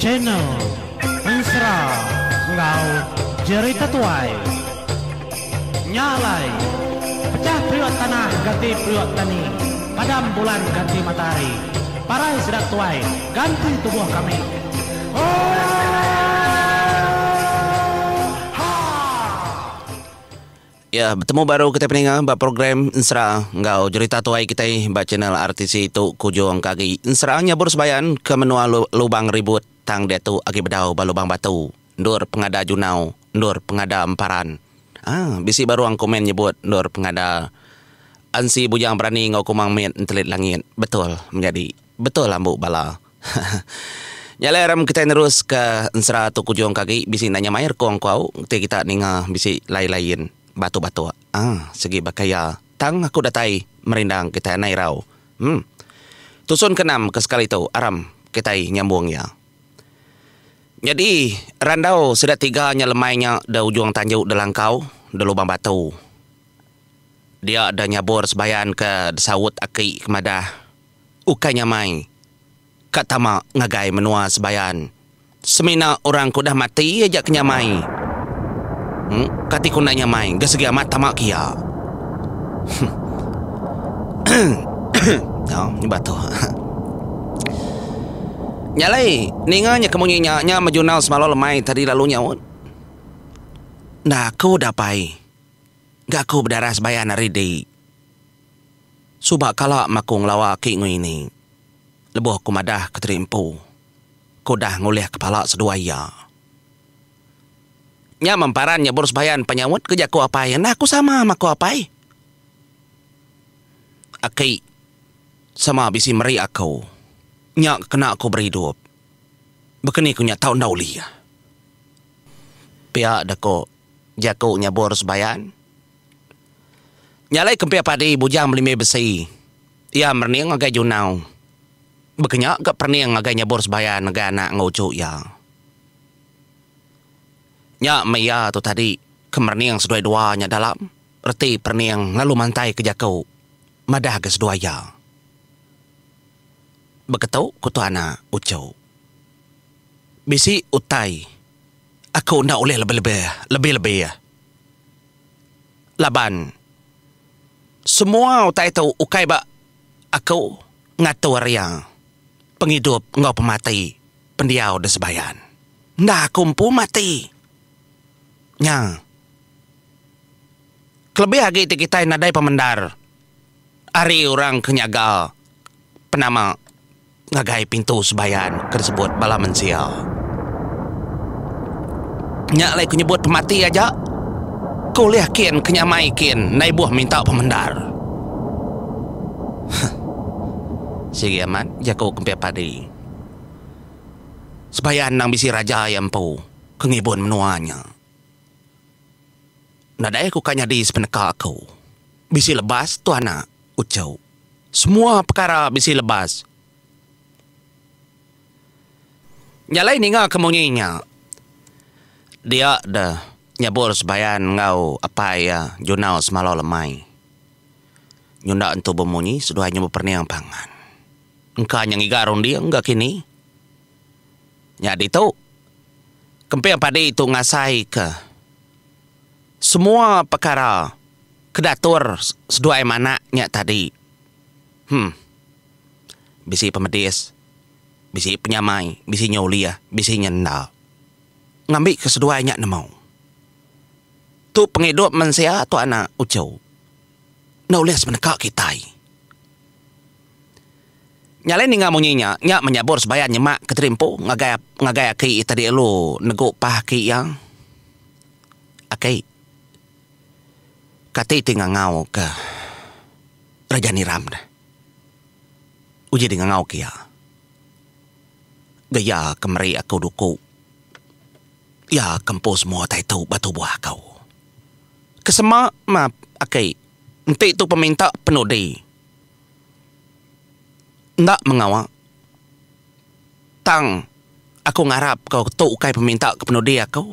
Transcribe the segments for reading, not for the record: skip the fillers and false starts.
Channel Ensera enggau Jerita Tuai. Nya alai, pechah periuk tanah ganti periuk tani, padam bulan ganti matahari, parai sida tuai ganti tubuh kami. Oohaa! Ya, betemu baru kitai peninga ba program Ensera enggau Jerita Tuai kitai ba channel RTC tu kujung ke agi. Ensera nyabur sebayan ke menua Lubang Ribut tang diatu agi bedau ba Lubang Batu. Endur pengada Junau, endur pengada Emparan. Aa bisi ba ruang komen nyebut endur pengada Ansi Bujang Berani enggau Kumang Mit Entelit Langit. Betul menyadi. Betul ambu bala. Nya alai aram kitai nerus ke ensera tu kujung ke agi bisi enda nyamai rekung ku au ti kita ninga bisi lain-lain batuk-batuk aaa sigi baka iya tang aku datai merindang kitai anai irau uhh. Tusun ke enam ke sekali tu aram kitai nyambung iya. Nyadi randau sida tiga nya lemai nya da ujung tanju da langkau da lubang batu. Dia da nyabur sebayan ke disaut aki ke madah ukai nyamai. Ka tama ngagai menua Sebayan. Semina orang ke udah mati aja ke nyamai. Em, kati ku enda nyamai ga segi amat tama kia. Au, nyebah tu. Nya alai, ninga nya ke munyi nya, nya mejunau semalau lemai tadi lalu nyaut. Enda aku udah pai. Ga aku bedarah Sebayan ari di. Suba kala meh aku ngelawa aki enggau ini. Lebuh aku madah ke diri empu, ke udah ngulih kepala seduai iya. Nya memparan nya baru sebayan penyaut ke jaku apai enda aku sama meh aku apai. Aki sama bisi meri aku nya kena aku beridup. Baka ni ku nya tau enda ulih. Pia deh ko jaku nyabur sebayan. Nya alai kempia padi bujang belimbi besi. Iya merening ngagai Junau. Baka nya ga perening ngagai nyabur sebayan ngagai anak enggau uchu iya. Nya meh iya tu tadi ke merening seduai dua nya dalam reti perening lalu mantai ke jaku madah ga seduai iya. Baka tu ku tu anak uchu. Bisi utai aku enda ulih lebih-lebih lebih-lebih laban. Semua utai tu ukai ba aku ngatur iya pengidup enggau pemati pendiau da sebayan. Enda aku empu mati. Nya. Kelebih agi ti kitai nadai pemendar ari orang ke nyaga penama. Ngagai pintu sebayan ke disebut bala mensia. Nya alai ku nyebut pemati aja ke ulih kin ke nyamai kin enda ibuh minta pemendar. Huh. Sigi amat jaku kempia padi. Sebayan endang bisi raja iya empu ke ngibun menua nya. Nadai aku ka nyadi sepeneka aku. Bisi lebas tu anak, uchu. Semua pekara bisi lebas. Nya alai ninga ke munyi nya. Dia deh nyabur sebayan enggau apai iya Junau semalau lemai. Nyunda entu bemunyi seduai nyebut perening pangan. Engka nya ngiga runding ga kini. Nya ditu kemping padi tu ngasai ke semua pekara ke diatur seduai manak nya tadi. Huh. Bisi pemedis, bisi penyamai, bisi nya ulih, bisi nya enda. Ngambika seduai nya nemu. Tu pengidup mensia tu anak uchu. Enda ulih semeneka kitai. Nya alai ninga munyi nya, nya menyabur sebayan nyemak ke tadi empu ngagai ngagai aki iya tadi lalu negu pah aki iya. Aki, kati ti ngangau ke Raja Niram deh. Uji di ngangau ke iya. Ga iya ke meri aku duku. Iya ke empu semua utai tu ba tubuh aku. Ke sema mah aki enti tu peminta penudi. Enda mengawa. Tang, aku ngarap ka tu ukai peminta ke penudi aku.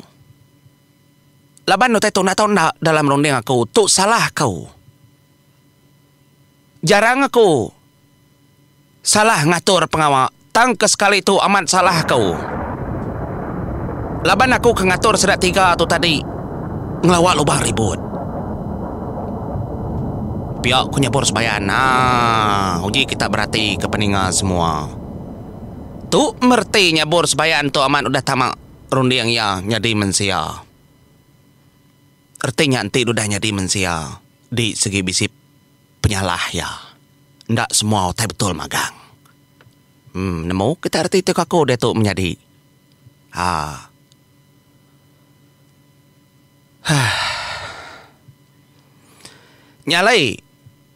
Laban utai tu enda tau enda dalam runding aku, tu salah aku. Jarang aku salah ngatur pengawa tang ke sekali tu amat salah aku. Laban aku ke ngatur sida tiga tu tadi ngelawa lubang ribut. Pia ku nyebur sebayan aa uji kita berati ke peninga semua. Tu mereti nyabur sebayan tu amat udah tama runding iya nyadi mensia. Reti nya enti udah nyadi mensia di segi bisi penyalah iya. Enda semua utai betul magang. Em nemu kita reti tu aku diatu menyadi. Haa. Hah. Nya alai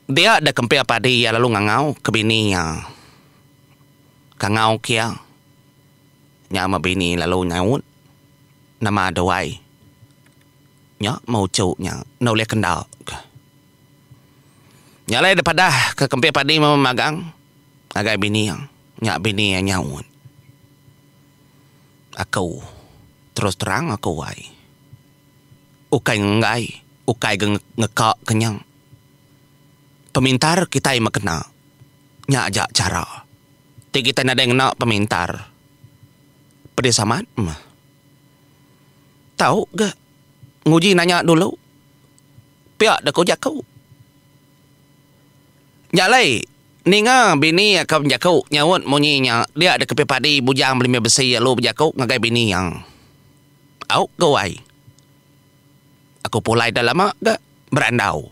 dia da kempia padi iya lalu ngangau ke bini iya. Kangau ke iya. Nya meh bini lalu nyaut nama duai. Nya meh uchu nya enda ulih kenda ke. Nya alai da padah ke kempia padi meh magang ngagai bini iya. Nya bini iya nyaut. Aku terus terang aku ai. Ukai ngenggai, ukai ga ngeka ke nya. Pemintar kitai meh kena. Nya aja chara. Ti kitai nadai ngena pemintar, pedis amat meh. Tau ga nguji nanya dulu. Pia deka jaku. Nya alai, ninga bini iya ke bejaku nyaut munyi nya, dia deka pi padi Bujang Belimbi Besi lalu bejaku ngagai bini iya. Au ke wai. Aku pulai da lama ga berandau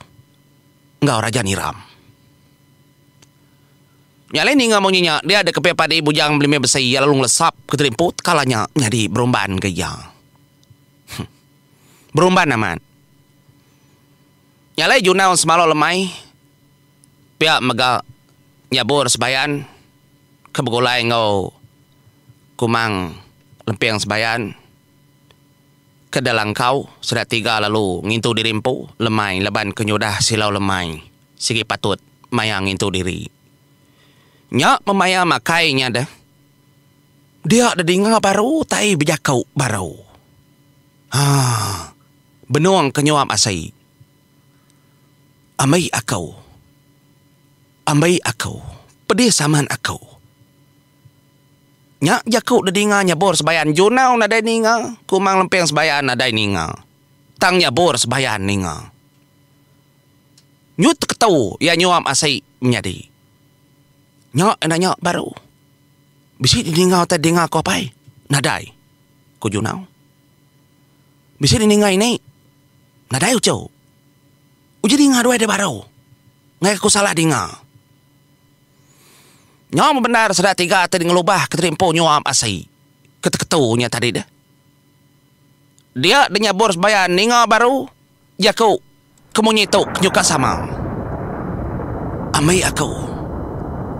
enggau Raja Niram. Nya alai ninga munyi nya, dia deka pi padi Bujang Belimbi Besi iya lalu ngelesap ke terimpu tekala nya nyadi berumban ga iya. Berumban amat. Nya alai Junau semalau lemai pia mega nyabur sebayan ke begulai enggau Kumang Lemping Sebayan ke Dalangkau sida tiga lalu ngintu diri empu lemai laban ke nyudah silau lemai sigi patut maya ngintu diri. Nya memaya makai nya deh. Dia dedinga baru tai bejaku baru. Haa. Benung ke nyuap asi. Ambi aku. Ambi aku. Pedis amat aku. Nya jaku dedinga nyebur sebayan Junau nadai ninga, Kumang Lemping sebayan nadai ninga. Tang nyebur sebayan ninga. Nyut teketu iya nyuap asi menyadi. Nya enda nya baru. Bisi didinga utai dinga aku apai? Nadai, ku Junau. Bisi dininga ini. Nadai uchu. Uji dinga duai deh baru. Ngagai aku salah dinga. Nyau bebendar sida tiga ti ngelubah ke terimpu nyuap asi ke teketu nya tadi deh. Dia deh nyabur sebayan ninga baru jaku ke munyi tu ke nyuka sama. Ambi aku.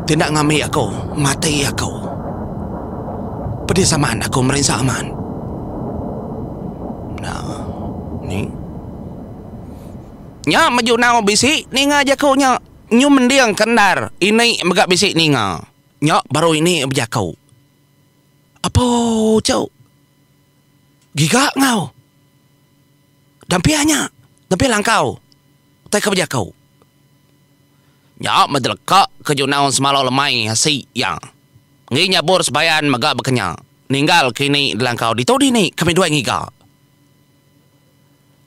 Ti enda ngambi aku, mati aku. Pedis amat aku merinsa amat. Nah, ni. Nya mejunau bisi ninga jaku nya. Nyu mending ke endar ini mega bisi ninga. Nya baru ini bejaku. Apo chau. Giga enggau. Dampih nya, dampih langkau. Utai ke bejaku. Nya meh deleka ke junau semalau lemai asi iya. Enggi nyabur sebayan mega baka nya. Ninggal ke ini delangkau ditu dini kami duai ngiga.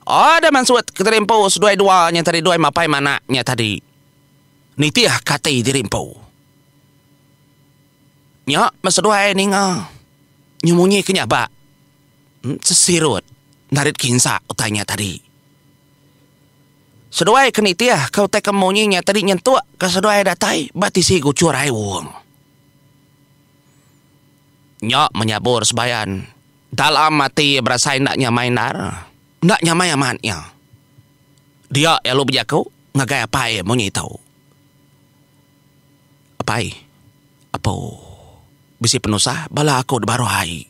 Ada mansut ke diri empu seduai dua nya tadi duai mapai manak nya tadi. Nitih ke ati diri empu. Nya meh seduai ninga nyemunyi ke nyabak sesirut narit kinsa utai nya tadi. Seduai ke nitih ke utai ke munyi nya tadi nyentuk ke seduai datai ba tisi guchur ai wong. Nya menyabur sebayan dalam ati berasai enda nyamai endar. Enda nyamai amat iya. Dia iya lalu bejaku ngagai apai munyi tu. Apai, apu bisi penusah bala aku dibaruh ai.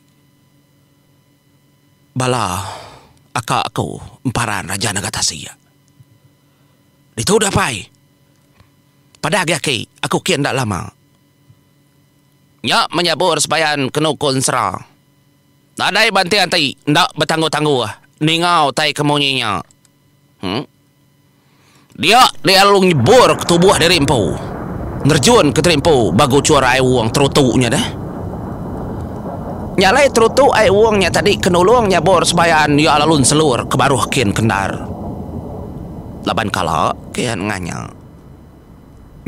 Bala aka aku emparan Raja Naga Tasik. Ditu deh apai. Padah agi aki, aku kin enda lama. Nya menyabur sebayan kenu ku ensera. Nadai banting ati enda betangguh-tangguh ninga utai ke munyi nya. Huh. Dia dia lalu nyebur ke tubuh diri empu. Nerjun ke diri empu ba guchur ai wong terutu nya deh. Nya alai terutu ai wong nya tadi ke nulung nyabur sebayan iya lalu enselur ke baruh kin kendar. Laban kala ke iya nengah nya.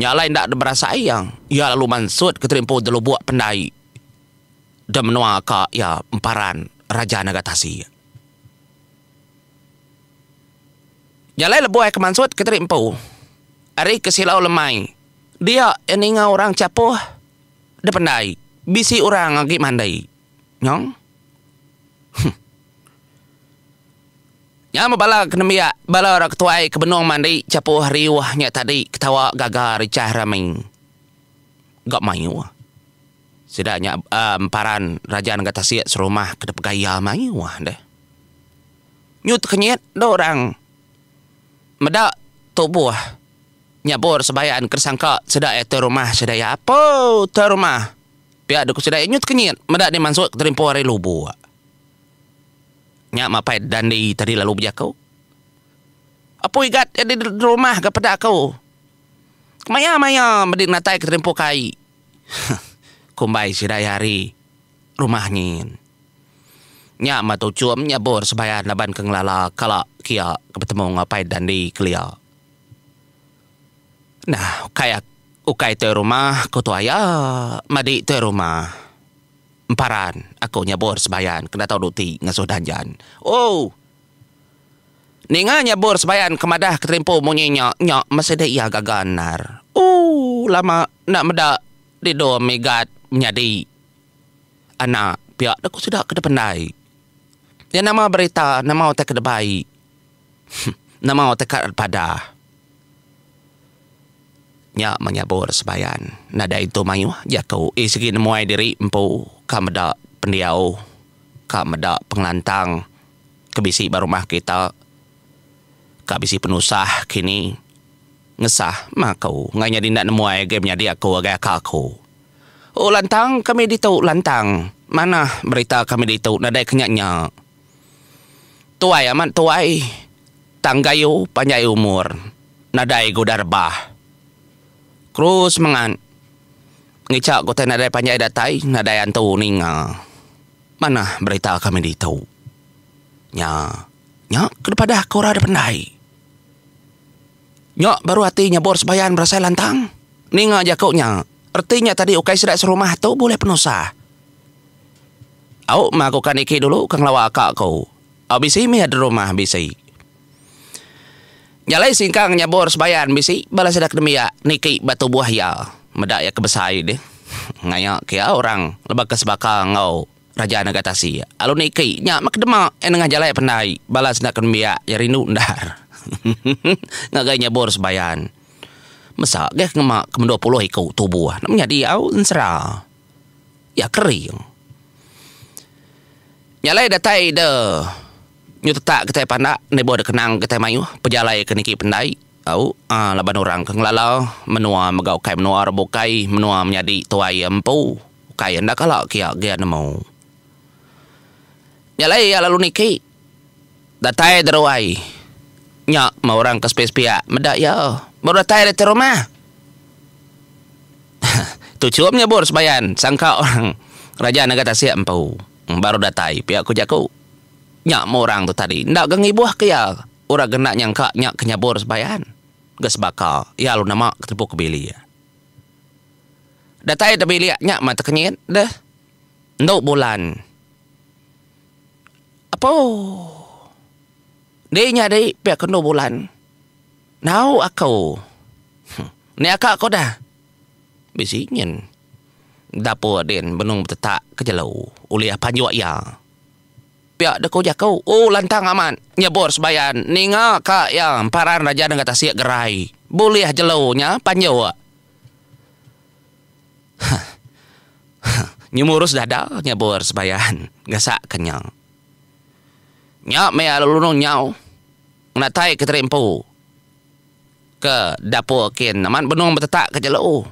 Nya alai enda berasai iya, iya lalu mansut ke terimpu delubuk pendai de menua ka iya emparan Raja Naga Tasik. Nya alai lebuh iya ke mansut ke terimpu ari ke silau lemai dia iya ninga orang chapuh de pendai bisi orang agi mandi. Nyong. Huh. Nya meh bala ke nembiak bala orang ketuai ke benung mandi chapuh riuh nya tadi ketawa gaga richah rami. Ga mayuh. Sida nya emparan Raja Nengah Tasik serumah ke dipegai iya mayuh deh. Nyu tekenyit deh orang meda tubuh nyabur sebayan ke disangka sida iya tuai rumah sida iya. Apo tuai rumah pia deh ku sida iya nyu tekenyit meda deh mansut keterimpuh ari lubuk. Nya mapai dandi tadi lalu bejaku. Apo igat iya di rumah ga peda aku. Kemaya maya medi natai keterimpuh kai. Kumbai sida iya ari rumah nyin. Nya mah tuchum nyabur sebayan laban ke ngelala kala kia ke betemu enggau Pai Dandi kelia. Nah ukai ukai tuai rumah ku tu aya madi tuai rumah. Emparan aku nyabur sebayan kena tau duti ngasuh danjan. Oh. Ninga nyabur sebayan ke madah ke terimpu munyi nya nya meh sida iya gaga endar. Ooh lama enda meda dido Megat menyadi anak pia deh ku sida ke dependai. Iya nama berita nama utai ke debai nama utai ka padah. Nya meh nyabur sebayan nadai entu mayuh jaku iya sigi nemuai diri empu ka meda pendiau ka meda pengelantang. Ke bisi ba rumah kita ka bisi penusah kini ngesah mah aku enggai nyadi enda nemu ai agi menyadi aku agai aka aku. Oh lantang kami ditu lantang manah berita kami ditu nadai ke nya nya. Tuai amat tuai tang gayu panjai umur nadai ga udah rebah. Kru semengat ngicha ku tai nadai panjai datai nadai antu ninga. Manah berita kami ditu. Nya, nya ke dipadah ke orang da pendai. Nya baru ati nyebur sebayan berasai lantang. Ninga jaku nya, reti nya tadi ukai sida serumah tu bulih penusah. Au mah aku ka niki dulu ke ngelawa aka aku. Au bisi mih ada rumah bisi. Nya alai singkang nyabur sebayan bisi bala sida ke nembiak niki ba tubuh iya meda iya ke besai deh. Ngaya ke iya orang lebuh ke sebaka enggau Raja Naga Tasik. Lalu niki nya meh ke dema iya nengah jalai pendai bala sida ke nembiak iya rindu endar ngagai nyabur sebayan. Mesa geh ngema ke mendua puluh iku tubuh ne menyadi au ensera. Iya kering. Nya alai datai de. Nyu tetak kitai pandak nibuh dek kenang kitai mayuh pejalai ke niki pendai au aaa laban orang ke ngelala menua mega ukai menua orang bukai menua menyadi tuai iya empu ukai enda kala kia gia nemu. Nya alai iya lalu niki datai deruai nya meh orang ke sepiak-sepiak meda iya baru datai ari ti rumah. Tuchum nyebur sebayan sangka orang raja nengah tasik empu baru datai pia ku jaku. Nya meh orang tu tadi enda ga ngibuh ke iya. Orang ke enda nyangka nya ke nyabur sebayan ga sebaka iya lalu nama ke tepu ke bilik. Datai da bilik nya meh tekenyit deh endu bulan. Apo Di nya di pia ke endu bulan. Nau aku. Ni aka ko dah. Bisi nyin dapur din benung betetak ke jelu ulih panjuk iya. Pia deh ku jaku, Oh lantang amat nyebur sebayan ninga ka iya emparan raja nengah tasik gerai bulih jelu nya panjuk. Huh. Huh. Nyemurus dada nyebur sebayan gasak ke nya. Nya meh lalu nulung nyau ngenatai ke teri empu ke dapur kin amat benung betetak ke jelu.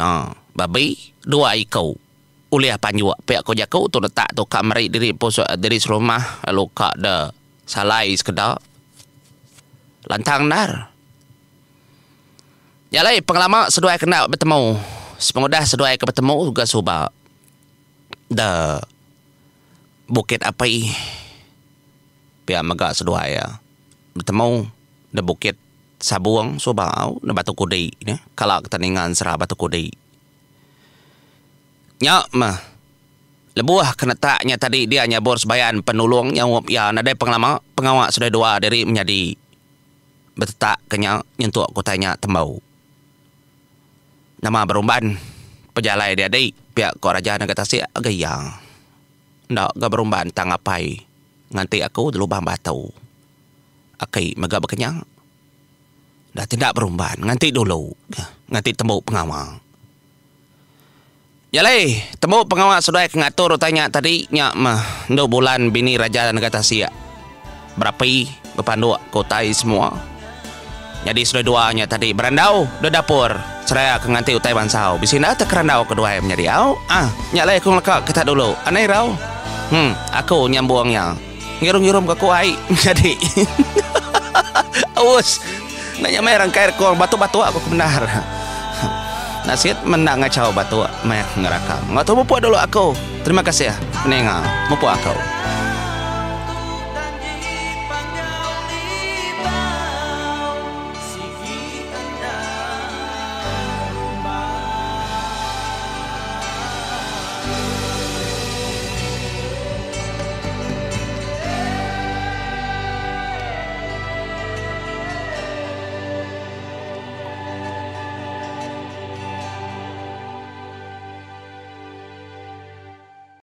Nya babi dua iku. Ulih panjuk pia ko jaku tu netak tu ka meri diri empu diri serumah lalu ka de salai sekeda lantang endar. Nya alai pengelama seduai kena betemu sepengudah seduai ke betemu ga suba. De Bukit Api. Pia mega seduai iya betemu de Bukit Sabung suba au de Batu Kudi ne kala kita ninga ensera Batu Kudi. Nya meh lebuh ke netak nya tadi dia nyabur sebayan penulung nyaup iya nadai pengelama pengawa seduai dua diri menyadi betetak ke nya nyentuk ke utai nya tembu. Nama berumban pejalai diadi pia ko Raja Naga Tasik ga iya. Enda ga berumban tang apai nganti aku lubang batu. Aki mega baka nya. Enda ti enda berumban nganti dulu nganti tembu pengawa. Nya alai, tembu pengawa seduai ke ngatur utai nya tadi nya meh endu bulan bini raja nega tasik berapi bepanduk ke utai semua. Nyadi seduai dua nya tadi berandau da dapur seraya ke nganti utai bansau bisi enda te kerandau ke duai menyadi au. Ah, nya alai aku ngeleka kita dulu. Anai irau. Huh, aku nyambung iya. Ngirum-ngirum ke aku ai menyadi. Aus. Enda nya meh rangkai rekung batuk-batuk aku ke bendar. Nasit meh enda ngachau batuk meh ngerakam. Enggau tu mupuk dulu aku. Terima kasih peninga mupuk aku.